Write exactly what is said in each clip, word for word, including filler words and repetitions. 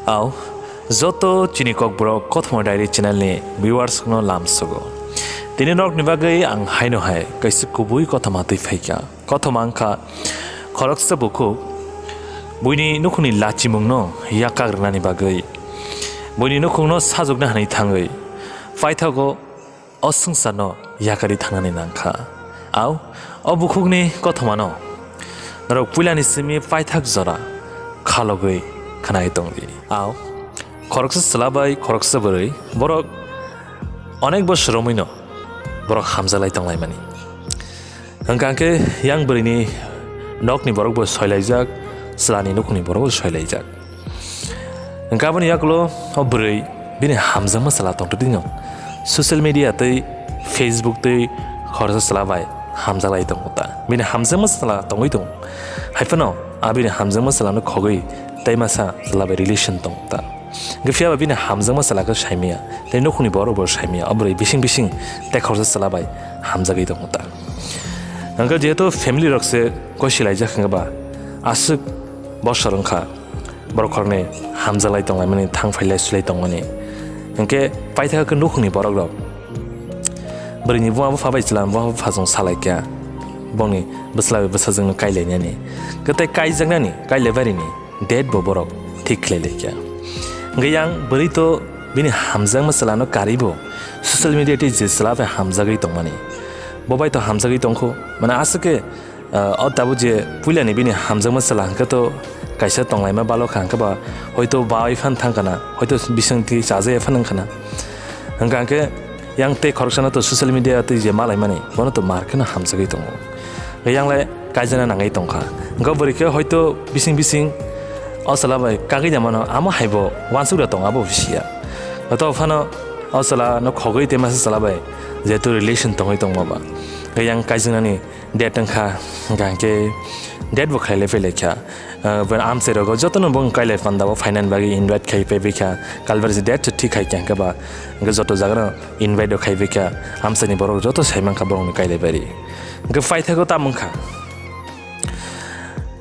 Au, joto chini Kokborok Kothoma Diary channel ni viewers no lamsogo. Tini norokni bagwi ang haino hai kaisa kubui kothoma twi phaikha. Kothoma wngkha khoroksa bukhuk buini nukhungni lachimungno yakak rwnani bagwi, buini nukhungno sajwkna hwnwi thangwi paithago o swngcharno yakarwi thangnani nangkha. Au, o bukhukni kothomano norok puilani simi paithak jora khalogwi khwnai tongdi. Au, khoroksa chwla bai khoroksa bwrwi, borok onek bosor romwino borok hamjaklai tonglaimani. Hwnkha khe yang bwrwini nokni borok bo soilaijak, chwlani nukhungni borok bo soilaijak. Hwnkhe aboni yakulo o bwrwi bini hamjakma chwla tongtwdino social media tei Facebook tei khoroksa chwla bai hamjaklai tongo ta. Bini hamjakma chwla tongwi tongo. Haiphano a bini hamjakma chwlano khogwi tei masa chwla bai relation tongo ta. Hwnkhe phiyaba bini hamjakma chwla khe saimaya tei nukhungni borok bo saimaya, o bwrwi bising bising tei khoroksa chwla bai hamjagwi tongo ta. Hwnkhe jehetu family rok se koisilai jak hwnkhe ba aswk bosor wngkha. Borok khoroknwi hamjaklai tonglaimani, thang phailai swlai tongmani. Hinkhe paithak khe nukhungni borokrok bwrwini buma bupha bai chwla buma bupha jong salaikha, bongni bwsla bai bwsajwkno kailainani, kwtai kaijaknani, kailaibarini date bo borok thik khlailaikha. Hinkhe yang bwrwi to bini hamjakma chwlano karwi bo social media tei je chwla bai hamjagwi tongmani, bo bai to hamjagwi tongkho, mane aswk khe Ah, o tabuk je puilani bini hamjakma chwla hwnkhe to kaisa tonglaima balo kha, hwnkhe ba hoito bai phan thang kana, hoito bisingtwi chajaya phan wng khana. Hwnkha hwnkhe yang tei khoroksano to social media twi je malaimani, bono to mar kheno hamjagwi tongo. Hwnkhe yang lai kaijana nangwi tongkha. Hwnkhe bwrwi khe hoito bising bising o chwla bai kagwi da mano, amo hai bo uansuk da tongo, abo bo siya. Hoito phano o chwla no khogwi tei masa chwla bai jehetu relation tongwi tongma ba. Hwnkhe yang kaijaknani date wngkha, hwnkha hwnkhe date bo khlailai phailaikha. Ah, bo amchai rogo jotono bo kailai panda o phainani bagwi invite khai phaibaikha. Kalbar je date se thik khaikha hwnkhe ba, hwnkhe joto jagano invite o khaibaikha. Amchaini borok joto saimankha borokni kailaibari. Hwnkhe paithago tamo wngkha,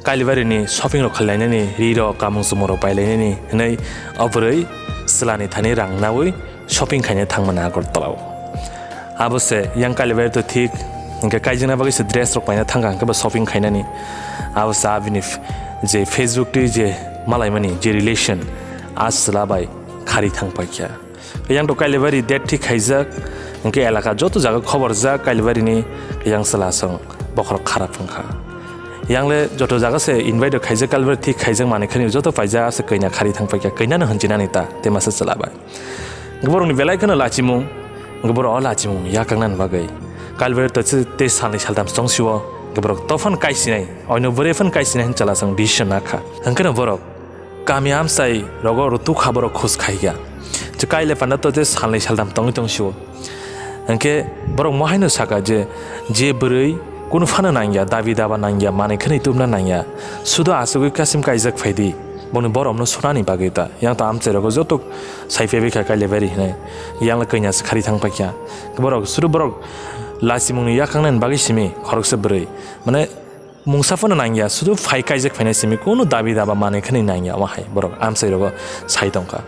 kailaibari ni shopping rok khailainani, ri rok, kamung chumung rok pailainani hwnwi o bwrwi chwlani thani rang naui shopping khaina thangmani Agartala o. Abo se yang kailaibari to thik, hwnkhe kaijakna bagwi se dress rok paina thangkha, hwnkhe bo shopping khainani. Abo se abini f-, je Facebook twi je malaimani je relation, a chwla bai khari thang paikha. Yang to kailaibari date thik khaijak, hwnkhe elaka joto jaga khobor jak kailaibari ni yang chwla song bokhorok kharap wngkha. Yang le joto jaga se invite rok khaijak, kailaibari thik khaijak manwi khani joto paijak, ase kanya khari thang paikha, kanya no hwnjinani ta, tei masa chwla bai. Borokni belai kheno lachimung, borok o lachimung yakaknani bagwi. Kalbari to tei salni saltam tong sio, borok tophano kaisinai, oino bwrwi phano kaisinai hwn chwla chwng decision nakha. Hwnkhe no borok kami amchai rogo rwtuk kha borok khus khaikha. Kaile panda to tei salni saltam tongwi tong sio. Hwnkhe borok mohaino saka je, je bwrwi kunu phano nangya, dabi daba nangya, manwi khwnwi tubna nangya, sudo achugwi kasim kaijak phaidi, boni boromno sunani bagwi ta. Yang to amchai rogo joto sai phaibai kha kaile bari hinwi. Yang le kanya se khari thang paikha. Borok sudu borok lachimungni yakang nani bagwi simi khoroksa bwrwi. Mane mungsa phano nangya, sudu phai kaijak phainai simi kunu dabi daba manwi khani nangya, omo hai borok amchai rogo sai tongkha.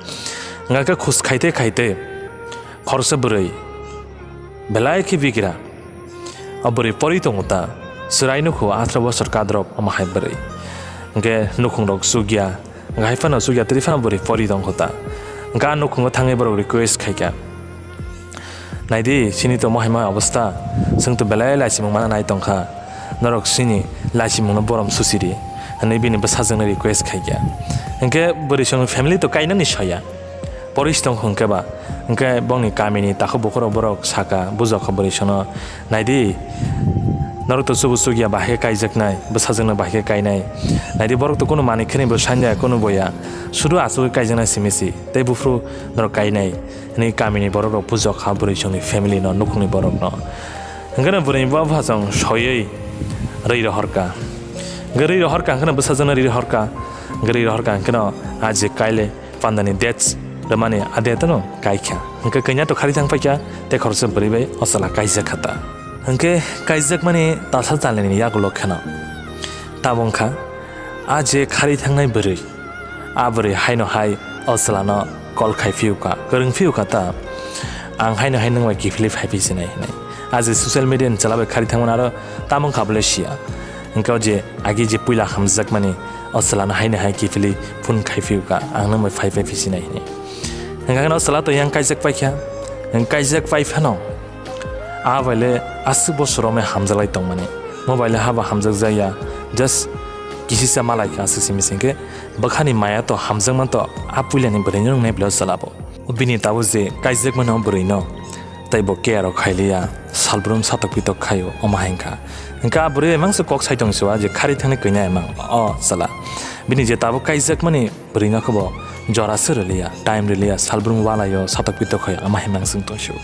Hwnkha khe khus khaite khaite khoroksa bwrwi belai khe bigra. O bwrwi pori tongo ta, chwrai nukhu atharo bosor kadrop omo hai bwrwi. Hwnkhe nukhung rok chukya, Hwnkhe hai phano chukya twi phano bwrwi pori tongkho ta. Hwnkhe a nukhungo thangwi borok request khaikha, "Naidi, chini to mohaima obostha, chwng to belai lachimung mana nai tongkha, norok chini lachimungno borom suchiri," hwnwi bini bwsajwkno request khaikha. Hwnkhe bwrwi chwng family to kainani soya. Poris tong hwnkhe ba, hwnkhe bongni kamini takhuk bukhurok borok saka, bujokha bwrwi sono, "Naidi, norok to chubu chukya bahai khe kaijaknai, bwsajwkno bahai khe kainai. Naidi, borok to kunu manwi khwnwi bo sanya, kunu boya. Sudu achugwi kaijaknai simi si, tei buphuru norok kainai," hwnwi kamini borokrok bujokha bwrwi songni family no, nukhungni borokno. Hwnkhe no bwrwi bupha song soiwi rwi rohorkha. Hwnkhe rwi rohorkha, hwnkhe no bwsajwkno rwi rohorkha. Hwnkhe rwi rohorkha, hwnkhe no a je kaile pandani dates rwmani a date no kaikha. Hwnkhe kanya to khari thang paikha tei khoroksa bwrwi bai o chwla kaijak kha ta. Hwnkhe kaijakmani talsa talnini yagulo kheno tamo wngkha a je khari thangnai bwrwi, a bwrwi haino hai O chwlano call khai phiyuka, kwrwng phiyuka ta, ang haino hai nwng bai kiphilwi phai phi sinai hinwi. A je social media ni chwla bai khari thangmani aro tamo wngkha bole siya. Hwnkhe o je agi je puila hamjakmani o chwlano haino hai kiphilwi phone khai phiyuka, ang nwng bai phai phai phi sinai hinwi. Hwnkhe o chwla to yang kaijak paikha, kaijak pai phano a bai le aswk bosor romwi hamjaklai tongmani. Mo bai le haba hamjakjakya, just kisisa malaikha aswk simi singkhe. Bwkhani maya to hamjakma to a puilani bwrwino wngnai bwlai o chwla bo. Bini tabuk je kaijakmano bwrwino, tei bo care o khailiya, salbrum satok pitok khaio, omo hai wngkha. Hwnkhe a bwrwi bai mangsa kok sai tong se o, je khari thangni kwi nai mang o chwla. Bini je tabuk kaijakmani bwrwino khe bo jora se rwliya, time rwliya, salbrum walaio, satok pitok khaio, omo hai mangsa wng tong se o.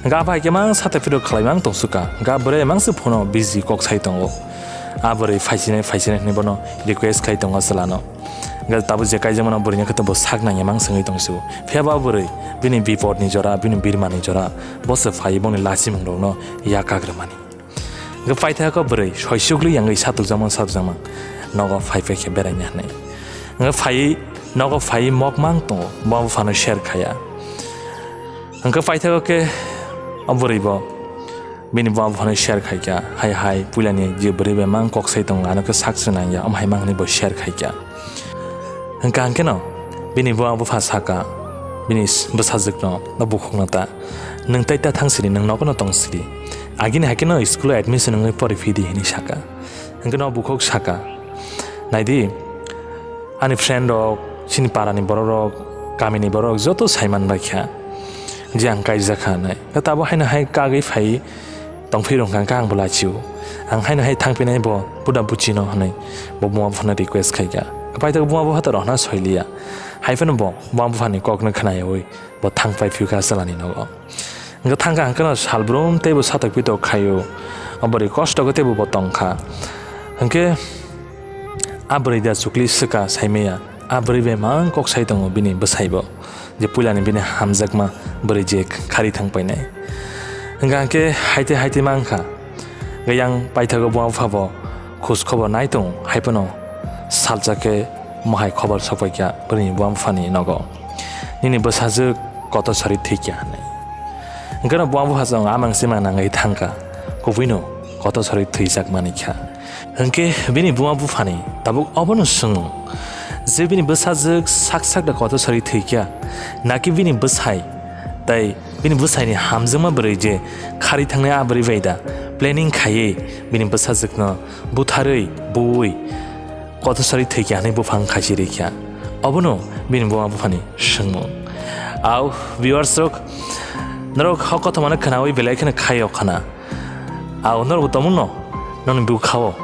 Hwnkhe a bai khe mang satok pitok khlai mang tong se kha. Hwnkhe a bwrwi bai mangsa phone o busy kok sai tongo. A bwrwi phaisinai, phaisinai hinwi bono request khai tongo chwlano. Hwnkhe tabuk je kaijakmano bwrwino khe bo sak nangya mang swngwi tong se o. Phiya ba bwrwi bini bipodni jora, bini birmani jora, bo se phaiwi boni lachimung rokno yak kagrwmani. Hwnkhe paithakgo bwrwi soisukli yangwi satukjakmang satukjakmang nogo phai phai khe beraina hinwi. Hwnkhe phaiwi nogo phaiwi mok mang tongo, buma buphano share khaiya. Hwnkhe paithakgo khe o bwrwi bo bini buma buphano share khaikha, hai hai puilani je bwrwi bai mang kok sai tongo, ano khe sak se nangya, omo hai mang hinwi bo share khaikha. Hwnkha hwnkhe no bini buma bupha saka bini s-, bwsajwkno, no bukhukno ta, "Nwng tei ta thang sidi, nwng nogo no tong sidi. Agini hai khe no school o admission wngwi pori phi di," hinwi saka. Hwnkhe no bukhuk saka, "Nai di, ani friend rok, chini para ni borok rok, kami ni borok rok joto sai man bai kha je ang kaijak kha hinwi. Tei tabuk haino hai kagwi phai tongphirwng kha, hwnkhe ang bo lachio. Ang haino hai thangphinai bo buda buchino," hwnwi bo buma buphano request khaikha. Paithakgo buma bupha to rohorna soiliya. Hai phano bo buma buphani kokno khnayawi bo thang pai phiyokha chwlani nogo. Hwnkhe thangkha hwnkhe no salbrum teibo satok pitok khaio. O bwrwi kosto khe teibo bo tongkha. Hwnkhe a bwrwi da chukli swka saimaya. A bwrwi bai mang kok sai tongo bini bwsaibo, je puilani bini hamjakma bwrwi je khari thang painai. Hwnkha hwnkhe haite haite mang kha. Hwnkhe yang paithakgo buma bupha bo khoj khobor nai tongo, hai phano salsa khe mohai khobor sok pai kha bwrwini buma buphani nogo, "Nini bwsajwk kotor sari thwi kha," hinwi. Hwnkhe no buma bupha chwng amang chimang nangwi thang kha, kubuino kotor sari thwijak manwi kha. Hwnkhe bini buma buphani tabuk obono swngmung, je bini bwsajwk sak sak da kotor sari thwi kha, naki bini bwsai tei bini bwsaini hamjakma bwrwi je khari thangnai a bwrwi bai da planning khaiwi bini bwsajwkno butharwi buwi kotor sari thwi kha hinwi buphang khachi rikha. Obono bini buma buphani swngmung. Au, viewers rok, norok o kothomano khwnawi belai kheno khaio khwna. Au, norokbo tongmungno nokni bukhao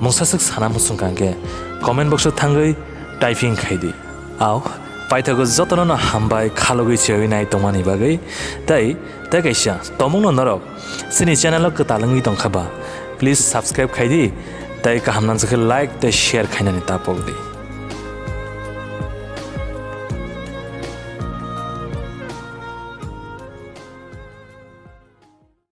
mungsa swk sana muchung kha hwnkhe comment box o thangwi typing khai di. Au, paithago jotono no hambai khalogwi chewi nai tongmani bagwi. Tei, tei kaisa tongmungno norok chini channel o kwtal wngwi tongkha ba, please subscribe khai di, tei kaham nangjakhe like tei share khainani ta pok di.